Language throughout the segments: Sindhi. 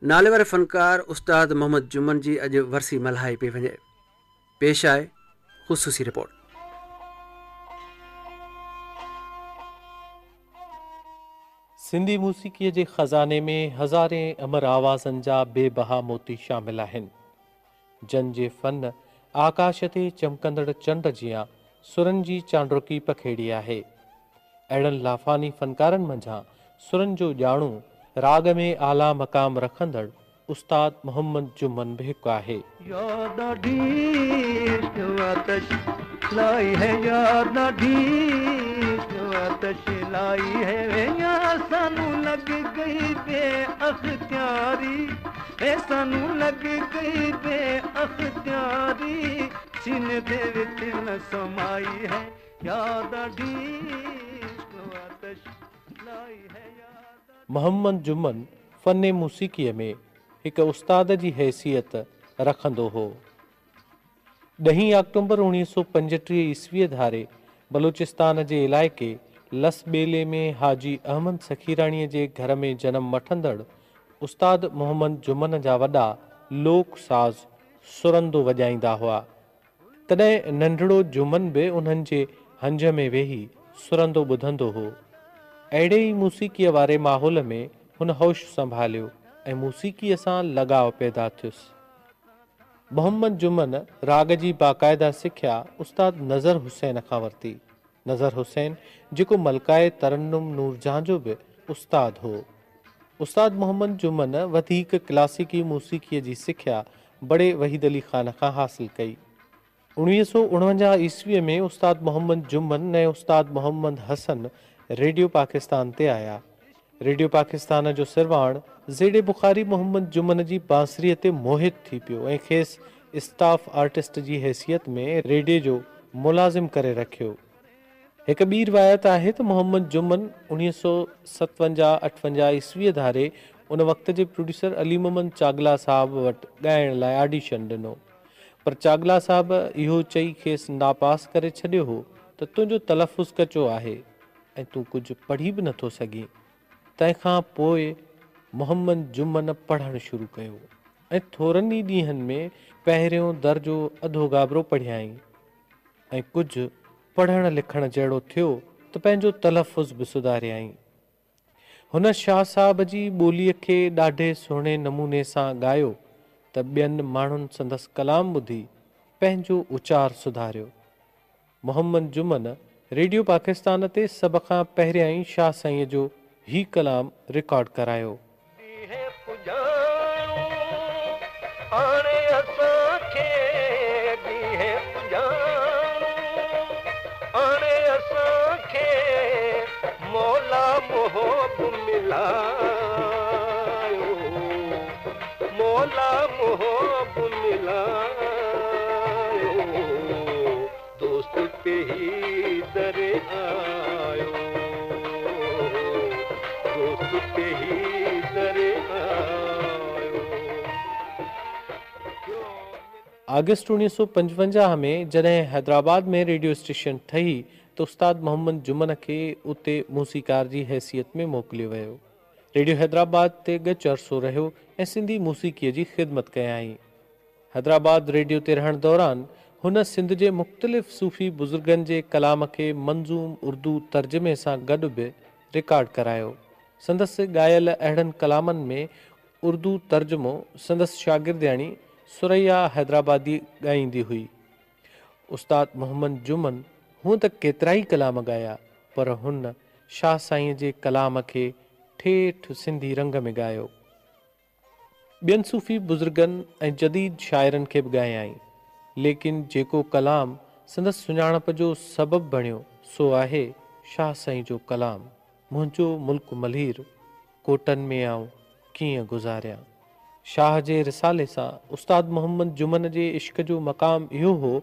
ناليواري فنڪار استاد محمد جمن جي اڄ ورسي ملهائي پئي وڃي. پيش آهي خصوصي رپورٽ. سنڌي موسيقيء جي خزاني ۾ هزارين امر آوازن جا بي بها موتي شامل آهن، جن جي فن آڪاش تي چمڪندڙ چنڊ جيان سرن جي چانڊوڪي پکيڙي آهي. اهڙن لافاني فنڪارن منجهان سرن جو ڄاڻو، راڳ ۾ اعليٰ مقام رکندڙ استاد محمد جمن به هڪ آهي. يار ڏاڍي عشق آتش لائي هي يار ڏاڍي عشق آتش لائي هي وي يار سانون لڳ گئي بي اختياري وي سانون لڳ گئي بي اختياري سيني the وچ نه سمائي هي يار ڏاڍي عشق آتش لائي هي يار ڏاڍي. محمد جمن فن موسيقيء ۾ هڪ استاد جي حيثيت رکندو هو. ڏهين آڪٽومبر 1935 عيسويء ڌاري بلوچستان جي علائقي لس ٻيلي ۾ حاجي احمد سخيراڻيء جي گهر ۾ جنم وٺندڙ استاد محمد جمن جا وڏا لوڪ ساز سرندو وڄائيندا هئا. تڏهن ننڍڙو جمن به انهن جي هنج ۾ ويهي سرندو ٻڌندو هو. اهڙي ئي موسيقيء واري ماحول ۾ هن هوش سنڀاليو ۽ موسيقيء سان لڳاء پيدا ٿيس. محمد جمن راڳ جي باقاعده سکيا استاد نظر حسين کان ورتي. نظر حسين جيڪو ملڪه ترنم نورجهان جو به استاد هو. استاد محمد جمن وڌيڪ ڪلاسيڪي موسيقيء جي سکيا بڙي وحيد علي خان کان حاصل ڪئي. 1949 عيسويء ۾ استاد محمد جمن ۽ استاد محمد حسن ريڊيو پاڪستان تي آيا. ريڊيو پاڪستان جو سرواڻ زيڊي بخاري محمد جمن جي بانسريء تي موهت ٿي پيو ۽ کيس اسٽاف آرٽسٽ جي حيثيت ۾ ريڊيي جو ملازم ڪري رکيو. هڪ ٻي روايت آهي ته محمد جمن 1957 58 عيسويء ڌاري ان وقت جي پروڊيوسر علي محمد چاڳلا صاحب وٽ ڳائڻ لاء آڊيشن ڏنو پر چاڳلا صاحب اهو چئي کيس ناپاس ڪري ڇڏيو هو ته تنهنجو تلفظ ڪچو آهي ۽ تون ڪجهه پڙهي به نٿو سگهين. تنهن کان پوء محمد جمن پڙهڻ شروع ڪيو ۽ ٿورن ئي ڏينهن ۾ پهريون درجو اڌو گابرو پڙهيائين ۽ ڪجهه پڙهڻ لکڻ جهڙو ٿيو ته پنهنجو تلفظ به سڌاريائين. هن شاهه صاحب جي ٻوليء کي ڏاڍي سهڻي نموني سان ڳايو ته ٻين ماڻهن سندس ڪلام ٻڌي پنهنجو اچار سڌاريو. محمد جمن ريڊيو پاڪستان تي سڀ کان پهريائين شاهه سائينء جو هي ڪلام رڪارڊ ڪرايو. ڏينهن پڄاڻو آڻي اسان کي ڏينهن پڄاڻو آڻي اسان کي مولا محب ملايو مولا محب ملايو دوست پيهي در آيو دوست پيهي در آيو. آگسٽ 1955 ۾ جڏهن حيدرآباد ۾ ريڊيو اسٽيشن ٺهي ته استاد محمد جمن کي اتي موسيقار جي حيثيت ۾ موڪليو ويو. ريڊيو حيدرآباد تي ڳچ عرصو رهيو ۽ سنڌي موسيقيء جي خدمت ڪيائين. حيدرآباد ريڊيو تي رهڻ دوران هن سنڌ جي مختلف صوفي بزرگن جي ڪلام کي منظوم اردو ترجمي سان گڏ به رڪارڊ ڪرايو. سندس ڳايل اهڙن ڪلامن ۾ اردو ترجمو سندس شاگردياڻي ثريا حيدرآبادي ڳائيندي هئي. استاد محمد جمن هونء ته ڪيترائي ڪلام ڳايا پر هن شاهه سائينء جي ڪلام کي ٺيٺ سنڌي رنگ ۾ ڳايو. ٻين صوفي بزرگن ۽ جديد شاعرن کي به ڳايائين، ليڪن جيڪو ڪلام سندس سڃاڻپ جو سبب بڻيو سو آهي شاهه سائين جو ڪلام، منهنجو ملڪ ملير، ڪوٽن ۾ آئون ڪيئن گذاريان. شاهه جي رسالي سان استاد محمد جمن جي عشق جو مقام اهو هو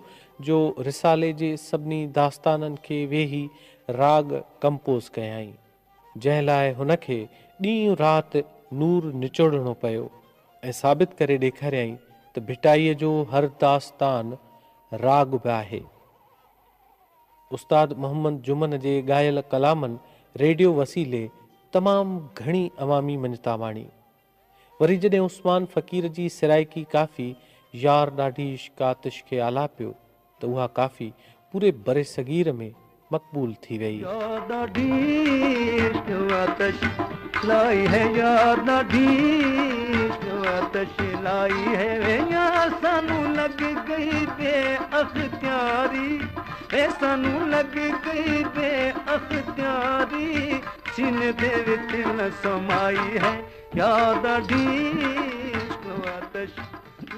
جو رسالي جي سڀني داستانن کي ويهي راڳ ڪمپوز ڪيائين. جنهن لاء هن کي ڏينهن رات نور نچوڙڻو پيو ۽ ثابت ڪري ڏيکاريائين ته ڀٽائيء جو هر داستان راڳ به آهي. استاد محمد جمن جي ڳايل ڪلامن ريڊيو وسيلي تمام گهڻي عوامي مڃتا ماڻي. وري جڏهن عثمان فقير جي سرائيڪي ڪافي يار ڏاڍي عشق آتش کي آلاپيو ته اها ڪافي پوري برصغير ۾ مقبول ٿي ويئي. يار ڏاڍي عشق آتش لائي هي يار ڏاڍي عشق آتش لائي هي وي يار سانو لڳ گئي بي اختياري وي سانو لڳ گئي بي اختياري سيني the وچ نه سمائي هي يار ڏاڍي عشق آتش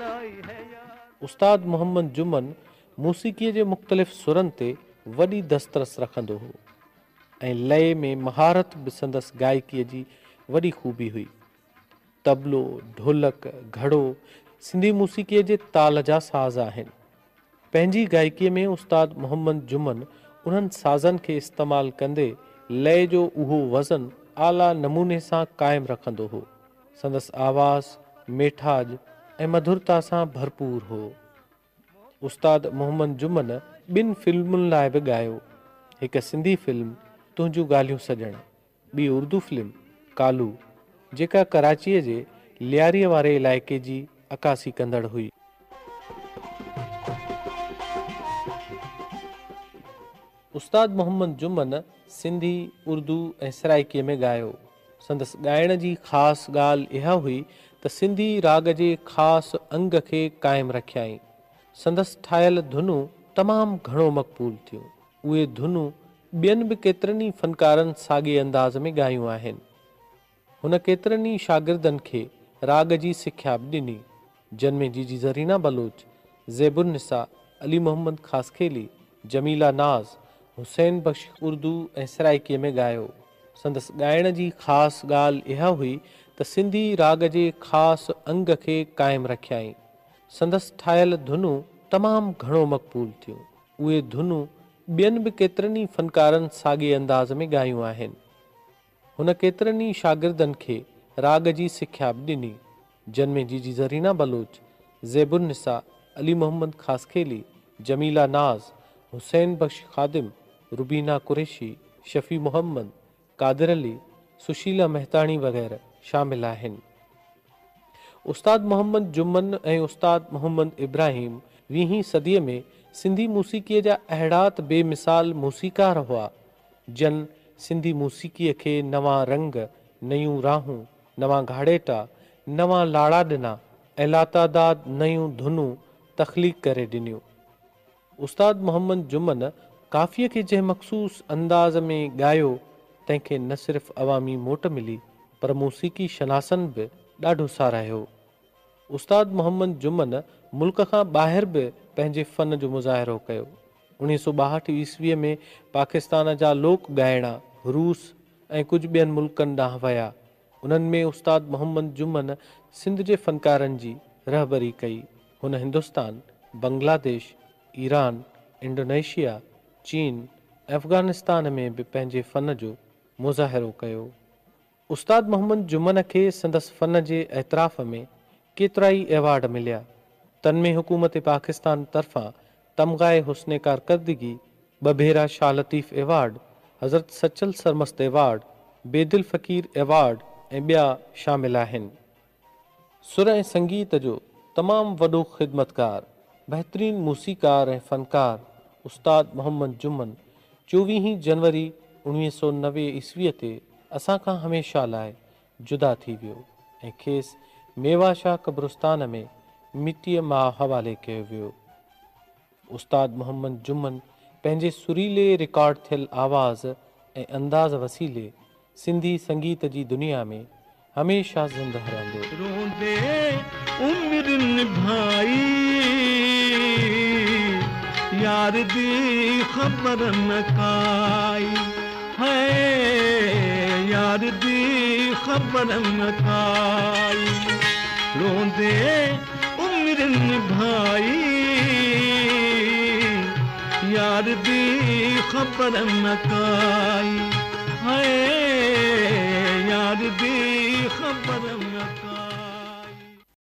لائي هي يار. استاد محمد جمن موسيقيء جي مختلف سرن تي وڏي دسترس رکندو هو ۽ لئي ۾ مهارت به سندس گائڪيء جي وڏي خوبي هئي. طبلو، ڍولڪ، گهڙو سنڌي موسيقيء جي تال جا ساز آهن. پنهنجي گائڪيء ۾ استاد محمد جمن انهن سازن کي استعمال ڪندي لئي جو اهو وزن اعليٰ نموني سان قائم رکندو هو. سندس آواز ميٺاڄ ۽ مڌرتا سان ڀرپور هو. استاد محمد جمن ٻن فلمن لاء به ڳايو. هڪ سنڌي فلم تنهنجون ڳالهيون سڄڻ، ٻي اردو فلم ڪالو، جيڪا ڪراچيء جي لياريء واري علائقي جي عڪاسي ڪندڙ هئي. استاد محمد جمن سنڌي، اردو ۽ سرائيڪيء ۾ ڳايو. سندس ڳائڻ جي خاص ڳالهه اها هئي ته سنڌي راڳ جي خاص انگ کي قائم رکيائين. سندس ٺاهيل ڌنون تمام گهڻو مقبول ٿيون. اهي ڌنون ٻين به ڪيترن ئي فنڪارن ساڳئي انداز ۾ ڳايون آهن. هن ڪيترن ئي شاگردن کي راڳ جي سکيا به ڏني، جن ۾ جيجي زرينا بلوچ، زيب النساء، علي محمد خاصخيلي، جميله ناز، حسين بخش اردو ۽ سرائيڪيء ۾ ڳايو. سندس ڳائڻ جي خاص ڳالهه اها هئي ته سنڌي راڳ جي خاص انگ کي قائم رکيائين. سندس ٺاهيل ڌنون تمام گهڻو مقبول ٿيون. اهي ڌنون ٻين به ڪيترن ئي فنڪارن ساڳئي انداز ۾ ڳايون آهن. هن ڪيترن ئي شاگردن کي راڳ جي سکيا به ڏني، جن ۾ جيجي زرينا بلوچ، زيب النساء، علي محمد خاصخيلي، جميله ناز، حسين بخش خادم، روبينا قريشي، شفيع محمد، قادر علي، سشيلا مهتاڻي وغيره شامل آهن. استاد محمد جمن ۽ استاد محمد ابراهيم ويهين صديء ۾ سنڌي موسيقيء جا اهڙا ته بي مثال موسيقار هئا، جن سنڌي موسيقيء کي نوان رنگ، نيون راهون، نوان گهاڙيٽا، نوان لاڙا ڏنا ۽ لاتعداد نيون ڌنون تخليق ڪري ڏنيون. استاد محمد جمن ڪافيء کي جنهن مخصوص انداز ۾ ڳايو، تنهن کي نه صرف عوامي موٽ ملي، پر موسيقي شناسن به ڏاڍو ساراهيو. استاد محمد جمن ملڪ کان ٻاهر به پنهنجي فن جو مظاهرو ڪيو. 1962 عيسويء ۾ پاڪستان جا لوڪ ڳائڻا روس ۽ ڪجهه ٻين ملڪن ڏانهن ويا. انهن ۾ استاد محمد جمن سنڌ جي فنڪارن جي رهبري ڪئي. هن هندستان، بنگلاديش، ايران، انڊونيشيا، چين ۽ افغانستان ۾ به پنهنجي فن جو مظاهرو ڪيو. استاد محمد جمن کي سندس فن جي اعتراف ۾ ڪيترائي ايوارڊ مليا، تن ۾ حڪومت پاڪستان طرفان تمغائي حسن ڪارڪردگي، ٻه ڀيرا شاهه لطيف ايوارڊ، حضرت سچل سرمست ايوارڊ، بيدل فقير ايوارڊ ۽ ٻيا شامل آهن. سر ۽ سنگيت جو تمام وڏو خدمتگار، بهترين موسيقار ۽ فنڪار استاد محمد جمن چوويهين جنوري 1990 عيسويء تي اسان کان هميشه لاء جدا ٿي ويو ۽ کيس ميوا شاهه قبرستان ۾ مٽيء ماء حوالي ڪيو ويو. استاد محمد جمن پنهنجي سريلي رڪارڊ ٿيل آواز ۽ انداز وسيلي سنڌي سنگيت جي دنيا ۾ هميشه زنده رهندو. روندي عمر نڀائي يار the خبر نه ڪائي هاء يار the خبر نه ڪائي روندي عمر نڀائي يار the خبر نه ڪائي هاء يار the خبر نه ڪائي.